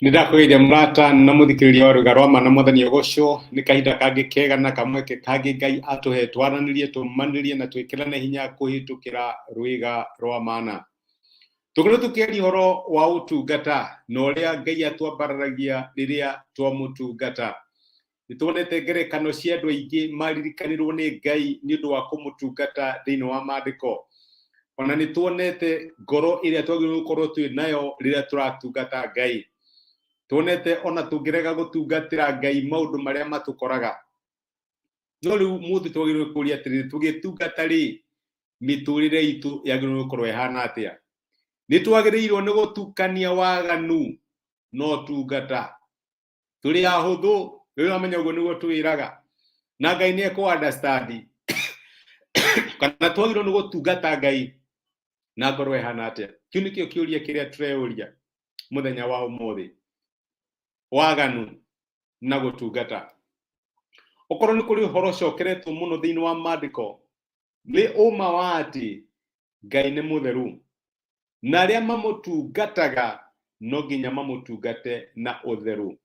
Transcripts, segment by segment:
Nĩ ndakũgeithia mũrata na mũthikĩrĩria wa rũga rwa ma na mwathani agocwo. Nĩ kahinda kangĩ kega na kamweke kangĩ Ngai atũhe twaranĩrie, tũmanĩrie na twĩkĩrane hinya kũhĩtũkĩra rwĩga rwa mana. Tũkoretwo tũkĩaria ũhoro wa ũtungata na ũrĩa Ngai atwambararagia rĩrĩa twamũtungata. Nĩ tuonete ngerekano cia andũ aingĩ maririkanirwo nĩ Ngai nĩ ũndũ wa kũmũtungata thĩinĩ wa maandĩko. Ona nĩ tuonete ngoro ĩrĩa twagĩrĩirwo gũkorwo twĩ nayo rĩrĩa tũratungata Ngai. Tuonete ona tũngĩrega gũtungatĩra Ngai maũndũ marĩa matũkoraga. No rĩu mũthĩ twagĩrĩirwo kũria atĩrĩrĩ, tũgĩtungata rĩ, mĩtũrĩre itũ yagĩrĩirwo gũkorwo ĩhana atĩa? Nĩ twagĩrĩirwo nĩ gũtukania waganu na ũtungata. Tũrĩ ahũthũ, rĩu wamenya ũguo nĩguo twĩraga na Ngai nĩ ekũ understand. Kana twagĩrĩirwo nĩ gũtungata Ngai na ngoro ĩhana atĩa? Kĩu nĩkĩo kĩũria kĩrĩa tũreyũria mũthenya wa ũmũthĩ, waganu na gũtungata. Okorwo nĩ kũrĩ ũhoro ũcokeretwo mũno thĩinĩ wa maandĩko, nĩ ũma wa atĩ Ngai nĩ mũtheru na arĩa mamũtungataga no nginya mamũtungate na ũtheru.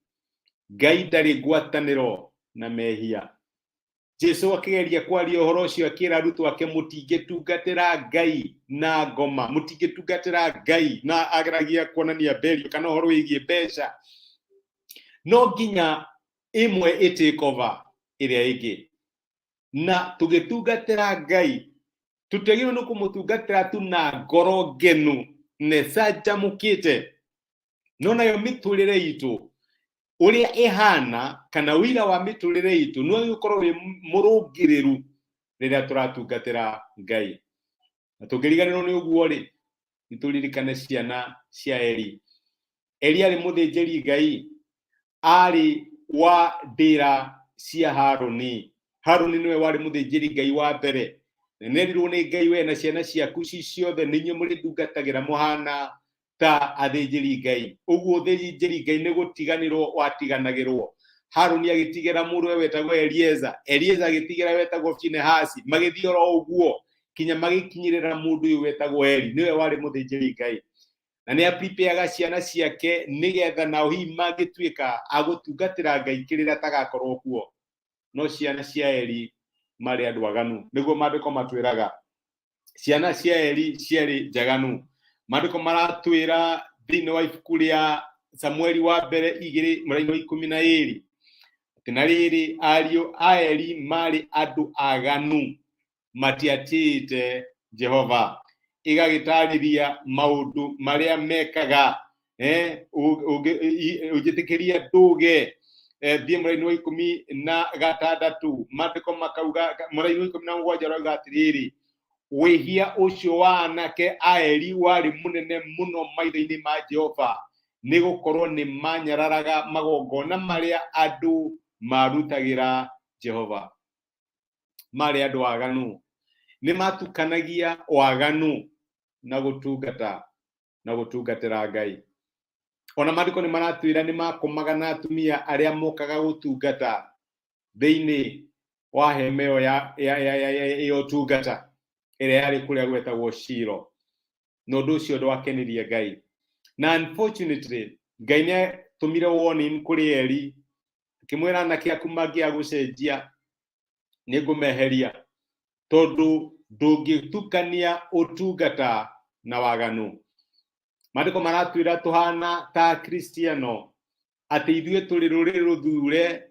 Ngai ndarĩ ngwatanĩro na mehia. Jesu akĩgeria kwaria ũhoro ũcio akĩra arutwo ake, mũtingĩtungatĩra Ngai na ngoma, mũtingĩtungatĩra Ngai na ageragia kuonania mberio kana ũhoro wĩgiĩ mbeca. No nginya ĩmwe ĩ take over ĩrĩa ĩngĩ. Na tũgĩtungatĩra Ngai tũtiagĩrĩirwo nĩ kũmũtungatĩra tu na ngoro ngenu na ĩcanjamũkĩte, no nayo mĩtũrĩre itũ ũrĩa ĩhana kana ũira wa mĩtũrĩre itũ no ũkorwo wĩ mũrũngĩrĩru rĩrĩa tũratungatĩra Ngai. Na tũngĩriganĩrwo nĩ ũguo rĩ, nĩ tũririkane ciana cia Eli. Eli arĩ mũthĩnjĩri Ngai, arĩ wa ndĩra cia Harũni. Harũni nĩwe warĩ mũthĩnjĩri Ngai wa mbere. Na nĩerirwo nĩ Ngai, we na ciana ciaku ci ciothe nĩ inyuĩ mũrĩndungatagĩra mũhana ta athĩnjĩri Ngai. Ũguo ũthĩnjĩri Ngai nĩ gũtiganĩrwo watiganagĩrwo. Harũni agĩtigĩra mũrũwe wetagwo Elieza, Elieza agĩtigĩra wetagwo Finehasi, magĩthiĩ oro ũguo kinya magĩkinyĩrĩra mũndũ ũyũ wetagwo Eli, nĩwe warĩ mũthĩnjĩri Ngai. Na nĩ apripeaga ciana ciake nĩgetha nao hihi mangĩtuĩka a gũtungatĩra Ngai kĩrĩra atagakorwo kuo. No ciana cia Eli marĩ andũ aganu, nĩguo maandĩko matwĩraga. Ciana cia Eli ciarĩ njaganu. Maandĩko maratwĩra thĩinĩ wa ibuku rĩa Samueli wa mbere 2 mũraini wa 12 atĩ na rĩrĩ, ariũ a Eli marĩ andũ aganu, matiatĩĩte Jehova. Ĩgagĩtarĩria maũndũ marĩa mekaga. Ũnjĩtĩkĩria ndũge thiĩ mũraini wa 16, maandĩko makauga, mũraini wa 17 ũrauga atĩrĩrĩ, wĩhia ũcio wa anake a Eli warĩ mũnene mũno maitho-inĩ ma Jehova, nĩ gũkorwo nĩ manyararaga magongona marĩa andũ marutagĩra Jehova. Marĩ andũ aganu, nĩ matukanagia waganu na gũtungata na gũtungatĩra Ngai. Ona maandĩko nĩ maratwĩra nĩ makomaga na atumia arĩa mokaga gũtungata thĩinĩ wa hema ĩyo ya ũtungata ĩrĩa yarĩ kũrĩa gwetagwo Shilo. Na ũndũ ũcio ndwakenirie Ngai. Na unfortunately Ngai nĩ atũmire warning kũrĩ Eli, akĩmwĩra anake aku mangĩaga gũcenjia nĩ ngũmeheria, tondũ ndũngĩtukania ũtungata na waganu. Maandĩko maratwĩra tũhana ta Akristiano atĩ ithuĩ tũrĩ rũrĩrĩ rũthure,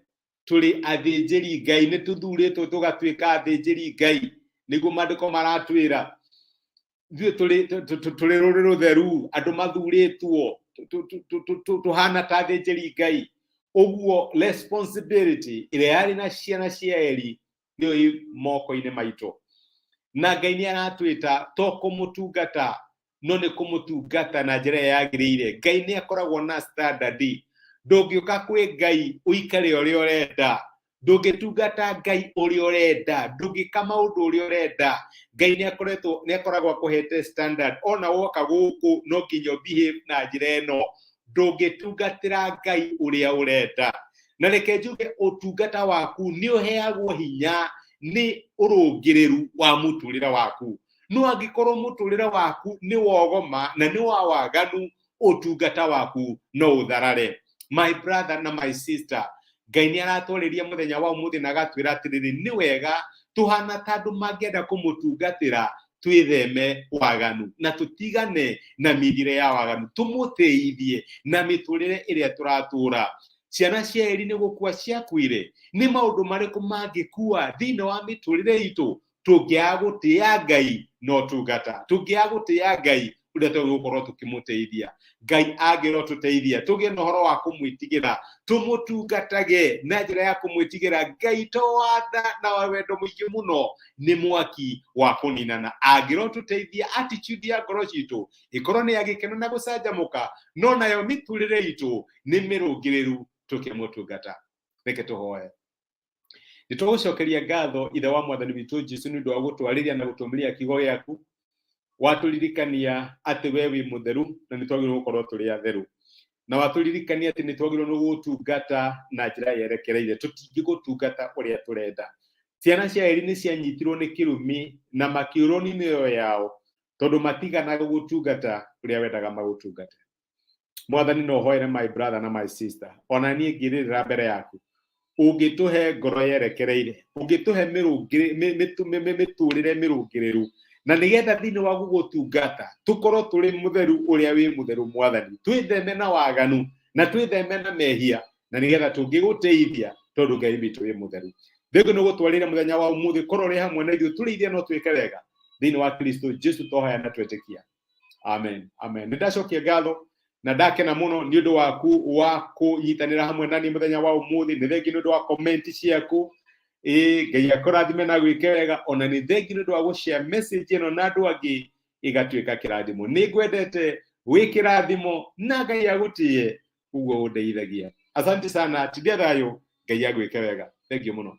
tũrĩ athĩnjĩri Ngai, nĩ tũthurĩtwo tũgatuĩka athĩnjĩri Ngai, nĩguo maandĩko maratwĩra. Ithuĩ tũrĩ rũrĩrĩ rũtheru, andũ mathurĩtwo, tũhana ta athĩnjĩri Ngai. Ũguo responsibility ĩrĩa yarĩ na ciana cia Eli nĩyo ĩ moko-inĩ maitũ. Na Ngai nĩ aratwĩta to kũmũtungata, no nĩ kũmũtungata na njĩra ĩrĩa yagĩrĩire. Ngai nĩ akoragwo na standard. Ndũngĩũka kwĩ Ngai ũikare ũrĩa ũrenda, ndũngĩtungata Ngai ũrĩa ũrenda, ndũngĩka maũndũ ũrĩa ũrenda. Ngai nĩ akoretwo, nĩ akoragwo akũhete standard. Ona woka gũkũ no nginya ũ behave na njĩra ĩno. Ndũngĩtungatĩra Ngai ũrĩa ũrenda. Na reke njuge ũtungata waku nĩ ũheagwo hinya nĩ ũrũngĩrĩru wa mũtũrĩre waku. No angĩkorwo mũtũrĩre waku nĩ wogoma na nĩ wa waganu, Ũtungata waku no ũtharare. My brother na my sister, Ngai nĩ aratwarĩria mũthenya wa ũmũthĩ na agatwĩra atĩrĩrĩ, nĩ wega tũhana ta andũ mangĩenda kũmũtungatĩra, twĩtheme waganu na tũtigane na mĩthiĩre ya waganu, tũmũtĩithie na mĩtũrĩre ĩrĩa tũratũra. Ciana cia Eli nĩ gũkua ciakuire. Nĩ maũndũ marĩkũ mangĩkua thĩinĩ wa mĩtũrĩre itũ tũngĩaga gũtĩa Ngai na ũtungata, tũngĩaga gũtĩa Ngai ũrĩa twagĩrĩirwo gũkorwo tũkĩmũteithia? Ngai angĩrwo tũteithia tũgĩe na ũhoro wa kũmwĩtigĩra, tũmũtungatage na njĩra ya kũmwĩtigĩra Ngai, to watha na wa wendo mũingĩ mũno nĩ mwaki wa kũninana. Angĩrwo tũteithia attitude ya ngoro citũ ĩkorwo nĩ ya gĩkeno na gũcanjamũka, no nayo mĩtũrĩre itũ nĩ mĩrũngĩrĩru tũkĩmũtungata. Reke tũhoe. Nĩ tũgũcokeria ngatho, Ithe wa Mwathani witũ Jesu, nĩ ũndũ wa gũtwarĩria na gũtũmĩria kiugo gĩaku. Watũririkania atĩ we wĩ mũtheru na nĩ twagĩrĩirwo gũkorwo tũrĩ atheru, na watũririkania atĩ nĩ twagĩrĩirwo nĩ gũgũtungata na njĩra yerekereire. Tũtingĩgũtungata ũrĩa tũrenda. Ciana cia Eli nĩ cianyitirwo nĩ kĩrumi na makĩũrwo nĩ mĩoyo yao tondũ matiganaga gũgũtungata ũrĩa wendaga magũtungate. Mwathani, no hoere my brother na my sister, ona niĩ ngĩrĩrĩra mbere yaku, ũngĩtũhe ngoro yerekereire, ũngĩtũhe mĩtũrĩre mĩrũngĩrĩru, na nĩgetha thĩinĩ wa gũgũtungata tũkorwo tũrĩ mũtheru ũrĩa wĩ mũtheru. Mwathani, twĩtheme na waganu na twĩtheme na mehia, na nĩgetha tũngĩgũtĩithia tondũ Ngai witũ wĩ mũtheru. Thengio nĩ gũtwarĩra mũthenya wa ũmũthĩ, korwo ũrĩ hamwe na ithuĩ, tũrĩithie no twĩke wega thĩinĩ wa Kristo Jesu twahoya na twetĩkia. Amen, amen. Nĩ ndacokia ngatho na ndakena mũno nĩ ũndũ waku wa kũnyitanĩra hamwe na niĩ mũthenya wa ũmũthĩ. Nĩ thengi nĩ ũndũ wa comment ciaku. Ĩ Ngai akũrathime na gwĩke wega. Ona nĩ thengi nĩ ũndũ wa gũshare message ĩno na andũ angĩ ĩgatuĩka kĩrathimo. Nĩ ngwendete, wĩ kĩrathimo, na Ngai agũtĩe ũguo ũndeithagia. Asante sana, tindia thayũ, Ngai agwĩke wega. Thengiũ mũno.